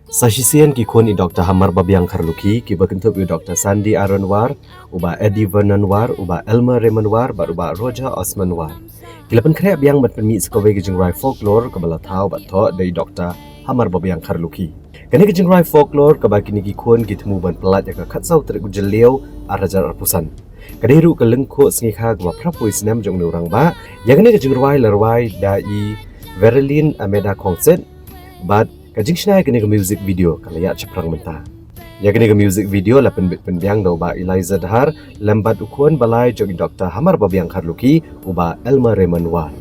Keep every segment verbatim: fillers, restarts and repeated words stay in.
Sa shisien ki khun i Doktor Hamar Babiang Kharlukhi, kiba kynthup ïa u Doktor Sandy Aaron War, u Bah Eddie Vernon War, u Bah Elmer Raymond War, bad u Bah Roger Osman War, ki la pynkhreh biang ban pynmih sa kawei ka jingrwai folklore kaba la thaw bad thoh da i Doktor Hamar Babiang Kharlukhi. Kane ka jingrwai folklore kaba kine ki khun ki thmu ban pyllait ha ka khatsaw tarik u Jylliew ar hajar arphew san. Ka dei ruh ka lyngkhuh sngikha kaba phra phew snem jong une u rangbah. Ïa kane ka jingrwai la rwai da i Verilyn Ameda Khongsit, bad ka jingshna ïa kane ka music video ka la ïaid shaphrang mynta. Ïa kane ka music video la pynbit pynbiang da u Bah Eliza Dhar lem bad u khun ba lai jong i Doktor Hamar Babiang Kharlukhi, u Bah Elmer Raymond War.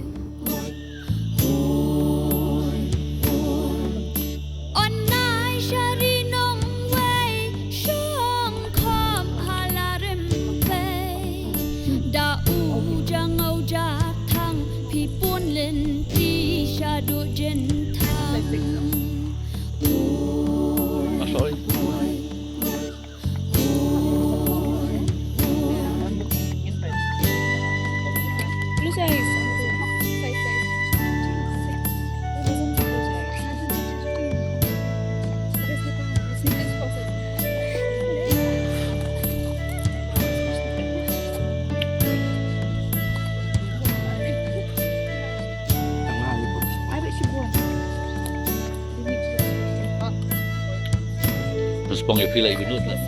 Terus pong ya pila ibu nut lah.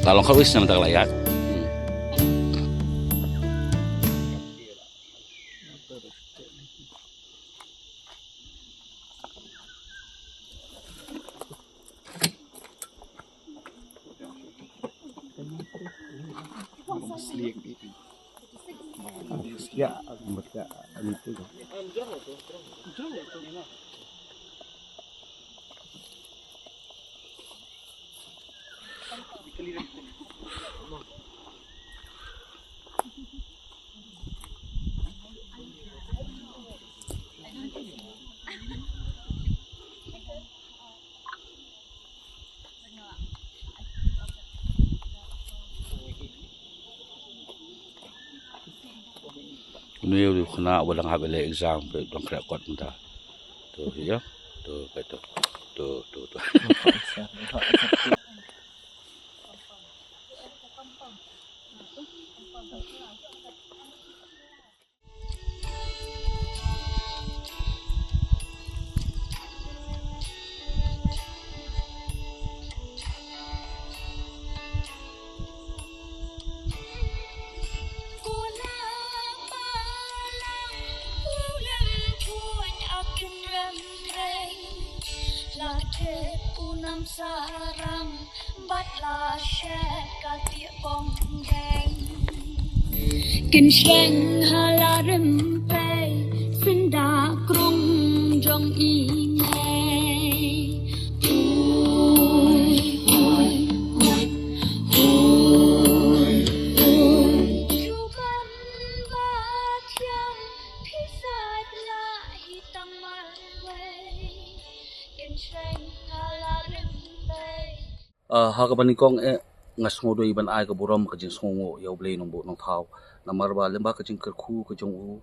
Ka long kawis na mynta ka la ïaid. Une u khynnah uba dang hap ïaleh exam, ba dang khreh kot mynta. To, ïa. To, kaei to. To, to, to. Kin sheng ha la rympei, syndah krung jong i mei. Oi, oi, oi, oi, oi. Juman ba thiang, phi sait la hi tang marwei. Kin sheng ha la rympei. Ah, ha kaba nyngkong eh, nga sngewdei ban ai ka burom ka jingsngewnguh ïa U Blei Nongbuh Nongthaw. Namar ba lyngba ka jingkyrkhu ka jong u,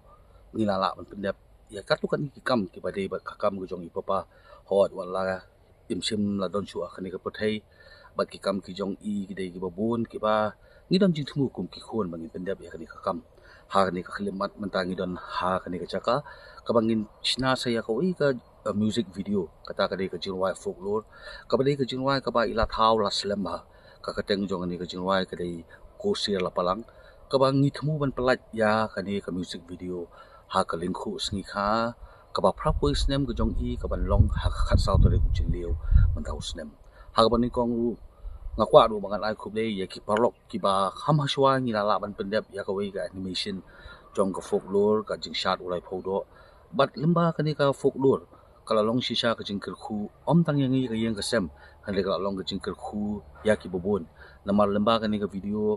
ngi la lah ban pyndep ïa katto katne ki kam kiba dei bad ka kam ka jong i Papa. Hooid, wat la im shym la don shuh ha kane ka pyrthei, bad ki kam ki jong i ki dei kiba bun kiba ngi don jingthmu kum ki khun ba ngin pyndep ïa kane ka kam. Ha kane ka khyllipmat mynta ngi don ha kane ka jaka kaba ngin shna sa ïa kawei ka, uh, music video, kata ka dei ka jingrwai folklore, kaba dei ka jingrwai kaba i la thaw la slem bha. Ka kyrteng jong kane ka jingrwai ka dei Ko Sier La Palang, kaba ngi thmu ban pyllait ïa kane ka music video ha ka lyngkhuh sngikha kaba phra phew snem ka jong i, kaban long ha ka khatsaw tarik u Jylliew mynta u snem. Ha kaba nyngkong ruh nga kwah ruh ba ngan ai khublei ïa ki paralok kiba kham hashwa ngi la lah ban pyndep ïa kawei ka animation jong ka folklore, ka jingshad u Laiphew Doh. Bad lyngba kane ka folklore, Ka la long shisha ka jingkyrkhu, ym tang ïa ngi ka ïing ka sem, hynrei ka la long ka jingkyrkhu ïa ki babun. Namar lyngba kane ka video,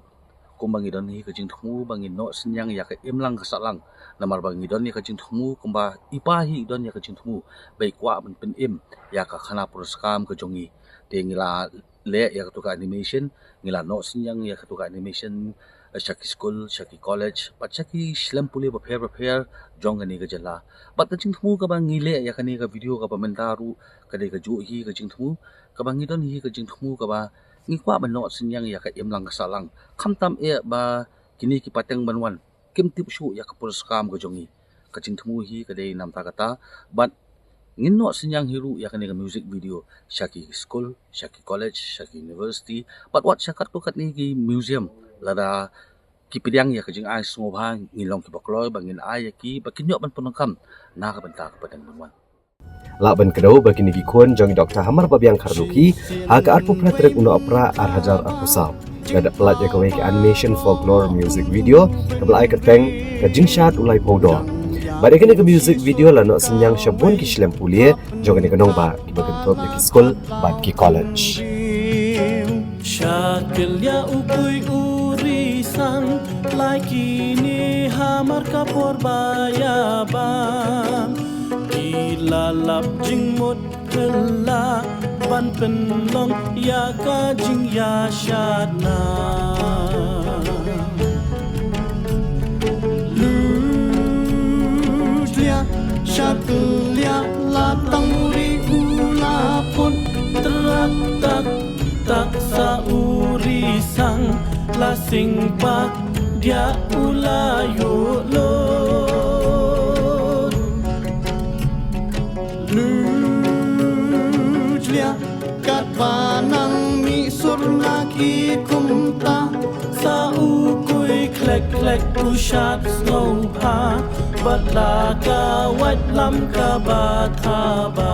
kumba ngi don hi ka jingthmu ba ngin noh synñiang ïa ka imlang ka sahlang. Namar ba ngi don ïa ka jingthmu kumba i pa hi i don ïa ka jingthmu ba i kwah ban pynim ïa ka khana puriskam ka jong ngi. Te ngi la leh ïa katu ka animation, ngi la noh synñiang ïa katu ka animation, eh, sha ki skul, sha ki college, bad sha ki shlem pule bapher bapher jong kane ka jylla. Bad ka jingthmu kaba ngi leh ïa kane ka video kaba mynta ruh ka dei kajuh hi ka jingthmu, kaba ngi don hi ka jingthmu kaba ngi kwah ban noh synñiang ïa ka imlang ka sahlang. Khamtam eh ba kine ki pateng ban wan kim tip shuh ïa ka puriskam ka jong ngi. Ka jingthmu hi ka dei namar kata, bad ngin noh synñiang hi ruh ïa kane ka music video sha ki skul, sha ki college, sha ki university, bad wat sha katto katne ki museum, lada ki pdiang ïa ka jingai sngewbha, ngin long kiba kloi ba ngin ai ïa ki ba kin ïoh ban pyndonkam na ka bynta ka pateng ban wan. Lah ban kdew ba kine ki khun jong i Doktor Hamarbabiang Kharlukhi ha ka arphew phra tarik u Nohprah ar hajar arphew saw la dep pyllait ïa kawei ka animation folklore music video kaba la ai kyrteng Ka Jingshad U Laiphew Dor. Bad ïa kane ka music video la noh synñiang sha bun ki shlem pule jong kane ka nongbah kiba kynthup ïa ki skul bad ki college. Shakil ïa u kui u risang, lai kine hamar ka por ba ïa bam. Ki la lap jingmut kylla ban pynlong ïa ka jingïashad na. Lutlia, shatlia, la tang uri u la pun. Trak tak tak sa uri sang, la sing pak dia u la ïoh lut. Lutlia, katba nang mih sur na ki kumta. Sa u kui khlek khlek u shad sngewbha, bad la ka wait lam kaba thaba.